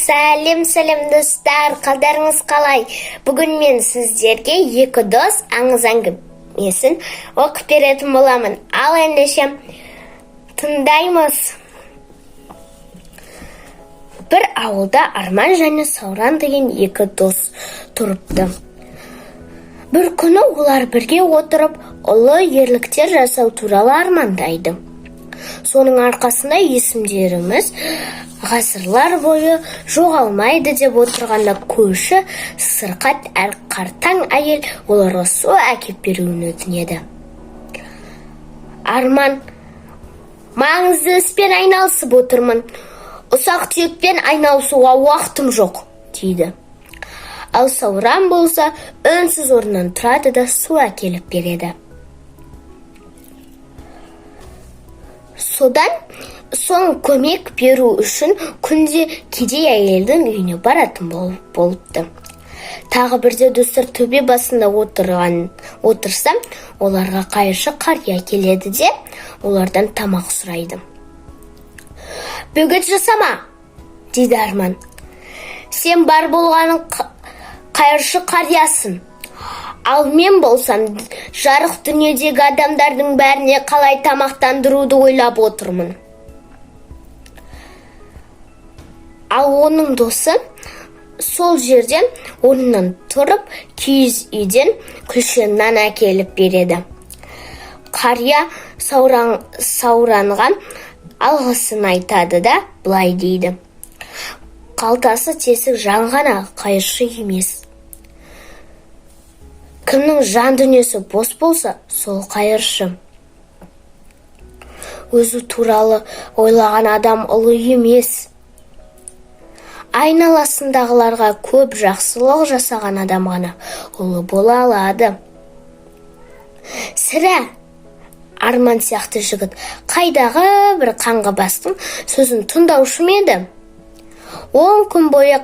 Сәлем, сәлем, достар! Қалдарыңыз қалай? Бүгін мен сіздерге «Екі дос» аңыз әңгімесін оқып беретін боламын. Ал ендеше тыңдаймыз. Бір ауылда Арман және Сауран деген екі дос тұрыпты. Бір күні олар бірге отырып, ұлы ерліктер жасау туралы армандайды. Соның арқасында есімдеріміз ғасырлар бойы жоғалмайды деп отырғанда, көрші сырқат әрі қартаң әйел оларға су әкеп беруін өтінеді. Арман: «Маңызды іспен айналысып отырмын, ұсақ түйекпен айналысуға уақытым жоқ», – дейді. Ал Сауран болса, үнсіз орнынан тұрады да, су әкеліп береді. Содан соң көмек беру үшін күнде кедей әйелдің үйіне баратын болыпты. Тағы бірде достар төбе басында отырса, оларға қайыршы қария келеді де, олардан тамақ сұрайды. «Бөгет жасама, – дейді Арман. – Сен бар болғаның қайыршы қариясың. Ал мен болсам, жарық дүниедегі адамдардың бәріне қалай тамақтандыруды ойлап отырмын». Ал оның досы сол жерден орнынан тұрып, киіз үйден күлше нан әкеліп береді. Қария Сауранға алғысын айтады да, былай дейді: «Қалтасы тесік жан ғана қайыршы емес. Кімнің жан дүниесі бос болса, сол қайыршы. Өзі туралы ойлаған адам ұлы емес. Айналасындағыларға көп жақсылық жасаған адам ғана ұлы бола алады». Сірә, Арман сияқты жігіт қайдағы бір қаңғыбастың сөзін тыңдаушы ма еді? 10 күн бойы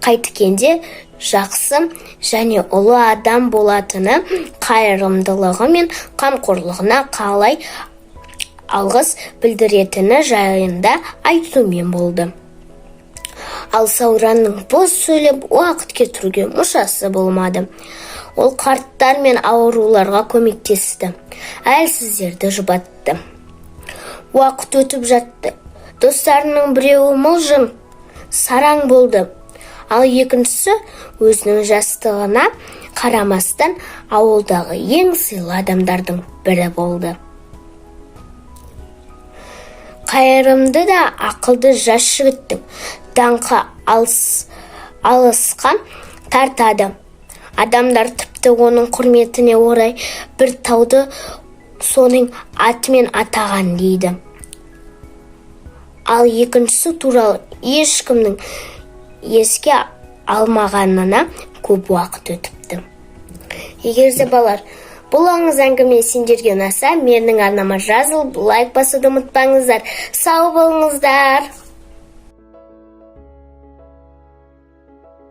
қайткенде жақсы және ұлы адам болатыны, қайырымдылығы мен қамқорлығына қалай алғыс білдіретіні жайында айтумен болды. Ал Сауранның бос сөйлеп уақыт кетіруге мұршасы болмады. Ол қарттар мен ауруларға көмектесті, әлсіздерді жұбатты. Уақыт өтіп жатты. Достарының біреуі мылжың, сараң болды, ал екіншісі өзінің жастығына қарамастан, ауылдағы ең сыйлы адамдардың бірі болды. Қайырымды да ақылды жас жігіттің даңқы алысқа тартады. Адамдар тіпті оның құрметіне орай бір тауды соның атымен атаған дейді. Ал екіншісі туралы ешкімнің еске алмағанына көп уақыт өтіпті. Егер де, балалар, бұл аңыз әңгіме сендерге ұнаса, менің арнама жазылып, лайк басуды ұмытпаңыздар. Сау болыңыздар!